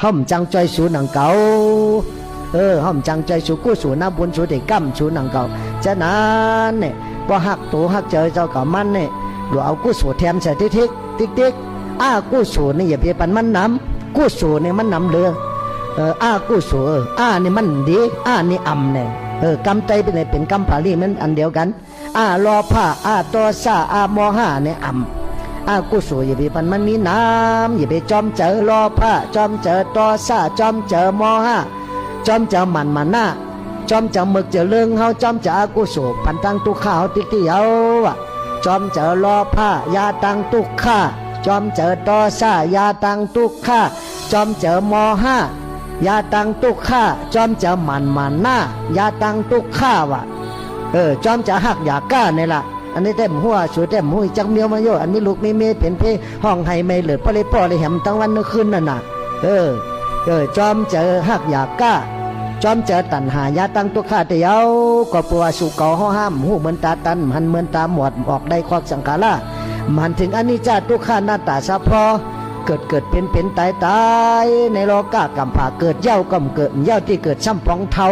ເຮົາບໍ່ຈັ່ງຈ່ອຍສູໜັງເກົ່າ. ເອີ ເຮົາບໍ່ຈັ່ງຈ່ອຍສູ, ກຸສູນນຳບຸນສູໄດ້ກຳສູໜັງເກົ່າ. ສະນັ້ນນີ້ ບໍ່ຮັກໂຕຮັກໃຈເຈົ້າກໍມັນນີ້ ຫຼວງເອົາກຸໂສແຖມໃສ່ຕິກໆ ຕິກໆ. ອາກຸໂສນີ້ຢ່າໄປປັນມັນນຳ, ກຸໂສນີ້ມັນນຳເຫຼືອ. ເອີ ອາກຸໂສ ເອີ ອານີ້ມັນດີ, ອານີ້ອຳແນ່. ເອີ ກຳໄຕເປັນ ເປັນກຳບາລີ ມັນອັນດຽວກັນ. ອາໂລພະ ອາໂທສະ ອາໂມຫະນີ້ອຳ. ອາກຸໂສຢ່າໄປປັນມັນມີນຳ, ຢ່າໄປຈອມໃຈໂລພະ ຈອມໃຈໂທສະ ຈອມໃຈໂມຫະ ຈອມໃຈໝັ້ນມານະ ຈອມໃຈເມີກໃຈເລິງເຮົາ, ຈອມໃຈອາກຸໂສ ປັນທັງທຸກຂະເຮົາຕິກໆ ເອົາ. ຈອມໃຈໂລພະ ຢ່າຕັ້ງທຸກຂະ, ຈອມໃຈໂທສະ ຢ່າຕັ້ງທຸກຂະ, ຈອມໃຈໂມຫະ ຢ່າຕັ້ງທຸກຂະ, ຈອມໃຈໝັ້ນມານະ ຢ່າຕັ້ງທຸກຂະວ່າ. ເອີ ຈອມໃຈຮັກຢາກການີ້ລະ. ອັນນີ້ແຕ່ບໍ່ຮູ້ວ່າ ສູແຕ່ບໍ່ຮູ້ຈັກມຽວມາໂຍ ອັນມີລູກມີເມຍເປັນເພ ຮ້ອງໄຫ້ໄໝ້ເລີດ ບໍ່ໄດ້ພໍໄດ້ແຮມທັງວັນທັງຄືນນັ້ນນະ. ເອີ ເອີ ຈອມໃຈຮັກຢາກກາ ຈອມໃຈຕັນຫາ ຢ່າຕັ້ງທຸກຂະແຕ່ເຍົາ. ກໍເພາະວ່າສູເກົາເຮົາຫ້າມ ບໍ່ຮູ້ເມີນຕາຕັນ ບໍ່ຫັນເມີນຕາບອດ ອອກໄດ້ຄອກສັງຂາລາ ບໍ່ຫັນເຖິງອະນິດຈະ ທຸກຂະ ອະນັດຕາ ສະເພາະເກີດເກີດເປັນເປັນຕາຍຕາຍ ໃນໂລກະກຳພາ ເກີດເຍົາກໍບໍ່ເກີດ ເຍົາທີ່ເກີດຊ້ຳປອງເທົ້າ